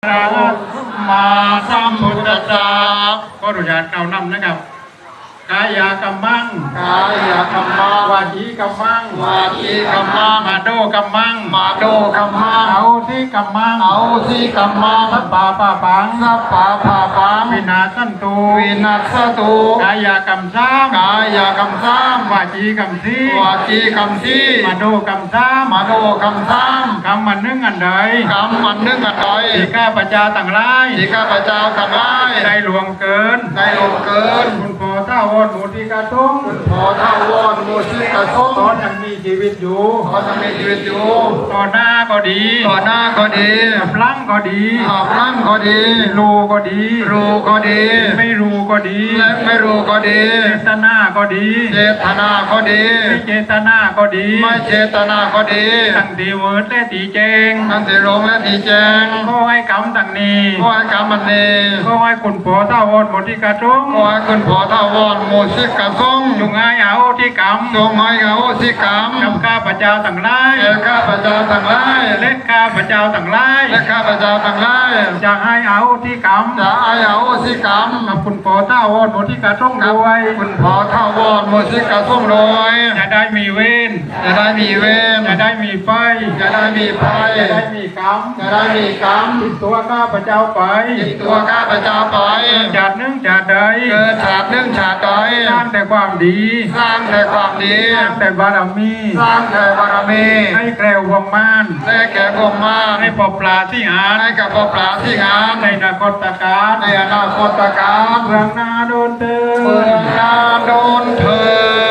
ສຳມາສຳພຸດທັດສະ ຂໍອະນຸຍາດກ່າວນຳນະຄັບ ກາຍະກັມມັງ ກາຍະກັມມັງ ວະຈີກັມມັງ ວະຈີກັມມັງ ມະໂນກັມມັງ ມະໂນກັມມັງ ອະໂຫສິກັມມັງ ອະໂຫສິກັມມັງ ສັບພະປາປັງ ສັບພະປາປັງ ວິນາສ ໂຕ ວິນາສະໂຕ ກາຍະກຳສາມ ກາຍະກຳສາມ ວະຈີກຳສີ່ ວະຈີກຳສີ່ ມະໂນກຳສາມ ມະໂນກຳສາມ ກຳອັນໜຶ່ງອັນໃດ ກຳອັນໜຶ່ງອັນໃດ ທີ່ຂ້າພະເຈົ້າທັງຫຼາຍ ທີ່ຂ້າພະເຈົ້າທັງຫຼາຍ ໄດ້ລ່ວງເກີນ ໄດ້ລ່ວງເກີນ ຄຸນພໍ່ຖາວອນ ໂມຕິກະສົງ ຄຸນພໍ່ຖາວອນ ໂມຕິກະສົງ ຕອນຍັງມີ ຊີວິດຢູ່ ເຂົາຍັງມີຊີວິດຢູ່ ຕໍ່ໜ້າກໍດີ ຕໍ່ໜ້າກໍດີ ກັບຫຼັງກໍດີ ກັບຫຼັງກໍດີ ຮູ້ກໍດີ ຮູ້ກໍດີ ໄມ່ຮູ້ກໍດີ ແລະໄມ່ຮູ້ກໍດີ ເຈດຕະນາກໍດີ ເຈດຕະນາກໍດີ ໄມ່ເຈດຕະນາກໍດີ ໄມ່ເຈດຕະນາກໍດີ ທັງທີ່ມືດແລະທີ່ແຈ້ງ ທັງທີ່ມືດແລະທີ່ແຈ້ງ ຂໍໃຫ້ກຳທັງນີ້ ຂໍໃຫ້ກຳອັນນີ້ ຂໍໃຫ້ຄຸນພໍ່ຖາວອນ ໂມຕິກະສົງ ຂໍໃຫ້ຄຸນພໍ່ຖາວອນ ໂມຕິກະສົງ ຈົ່ງໃຫ້ອະໂຫສິກຳ ຈົ່ງໃຫ້ອະໂຫສິກຳ ກັບຂ້າພະເຈົ້າທັງຫຼາຍ ແກ່ຂ້າພະເຈົ້າທັງຫຼາຍ ແລະຂ້າພະເຈົ້າທັງຫຼາຍ ແລະຂ້າພະເຈົ້າທັງຫຼາຍ ຈະໃຫ້ອະໂຫສິກຳ ຈະໃຫ້ອະໂຫສິກຳ ກັບຄຸນພໍ່ຖາວອນ ໂມຕິກະສົງດ້ວຍ ຄຸນພໍ່ຖາວອນ ໂມຕິກະສົງດ້ວຍ ຈະໄດ້ມີເວນ ຈະໄດ້ມີເວນ ຈະໄດ້ມີໄພ ຈະໄດ້ມີໄພ ຈະໄດ້ມີກຳ ຈະໄດ້ມີກຳ ຕິດຕົວຂ້າພະເຈົ້າໄປ ຕິດຕົວຂ້າພະເຈົ້າໄປ ເກີດຊາດໜຶ່ງຊາດໃດ ເກີດຊາດໜຶ່ງຊາດໃດ ສ້າງແຕ່ຄວາມດີ ສ້າງແຕ່ຄວາມດີ ສ້າງແຕ່ບາລະມີ ສ້າງແຕ່ບາລະມີ ໃຫ້ແຄວພວກມານ ໃຫ້ແຄວພວກມານ ໃຫ້ພົບລາສີຫານ ໃຫ້ກັບພົບລາສີຫານ ໃນອະນາຄົດຕະການ ໃນອະນາຄົດຕະການ ເບື້ອງໜ້າດົນເທີດ ເບື້ອງໜ້າດົນເທີດ.